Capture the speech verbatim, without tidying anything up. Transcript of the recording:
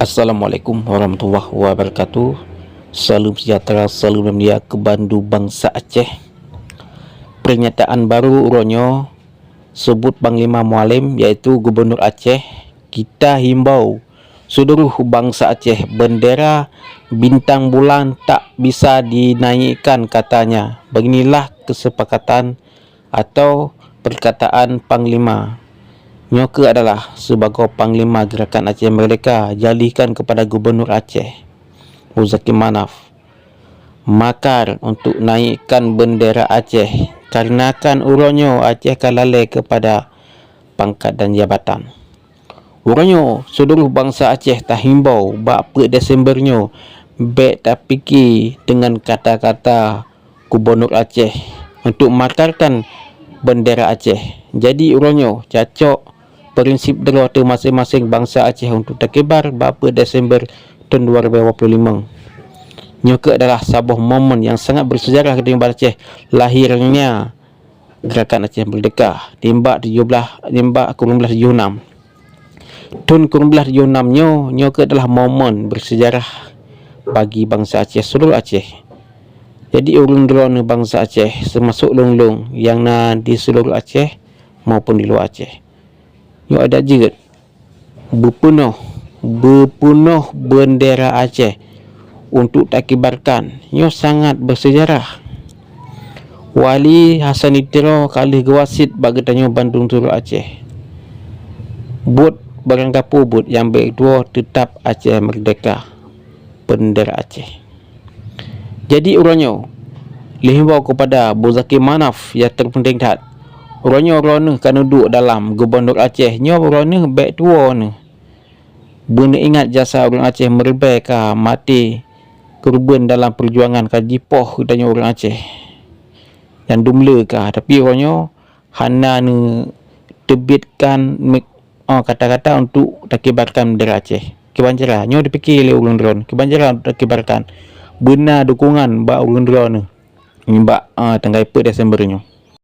Assalamualaikum warahmatullahi wabarakatuh. Salam sejahtera, salam mulia keu bandu bansa Aceh. Pernyataan baru uroe nyoe seubut Panglima Mualem, yaitu Gubernur Aceh, kita himbau seluruh bansa Aceh, bendera bintang bulan tak bisa dinaikkan katanya. Beginilah kesepakatan atau perkataan Panglima. Nyoe keuh adalah sebagai Panglima Gerakan Aceh Merdeka, jalihkan kepada Gubernur Aceh, Muzakir Manaf, makar untuk naikkan bendera Aceh, karena kan uroe nyoe Aceh ka lalée kepada pangkat dan jabatan. Uroe nyoe, seluruh bansa Aceh tahimbau bak peuet Desember nyoe, bék tapike dengan kata-kata Gubernur Aceh untuk makarkan bendera Aceh. Jadi uroe nyoe, cacok prinsip droe teuh maséng-maséng bansa Aceh untuk takibar bak peuet Desember thon dua ribu dua puluh lima. Nyoe keuh adalah saboh momen nyang sangat bersejarah di Aceh, lahirnya Gerakan Aceh Merdeka, nibak tujoh blaih, nibak kureueng blaih tujoh enam. Thon kureueng blaih tujoh enam nyoe, nyoe keuh adalah momen bersejarah bagi bansa Aceh, seluruh Aceh. Jadi, ureuëng droeneuh bansa Aceh, seumasok lôn-lôn nyang na di seluruh Aceh maupun di luwa Aceh, nyoe adat jeuet beupeunoh, beupeunoh bendera Aceh untuk takibarkan. Nyoe sangat bersejarah. Wali Hasan di Tiro ka lheueh geuwasiet bak geutanyoe bandum seluruh Aceh, buet barangkapeue buet nyang bék tuwoe, teutap Aceh merdeka, bendera Aceh. Jadi uroe nyoe, lôn himbau keupada Muzakir Manaf nyang teupeunteng that, uroe nyoe droeneuh ka neuduek dalam Gubernur Aceh, nyoe droeneuh bék tuwoe neuh. Beuneuingat jasa ureuëng Aceh meureubai ka maté keureubeuen dalam peujuangan ka jipoh geutanyoe ureuëng Aceh nyang dum le ka, tapi uroe nyoe hana neuteubietkan mik-, oh, kata-kata untuk takibarkan bendera Aceh. Kiban cara nyoe dipike lé ureuëng droeneuh, kiban cara untuk takibarkan beuna dukungan bak ureuëng droeneuh nibak, ah, tanggai peuet Desember nyoe.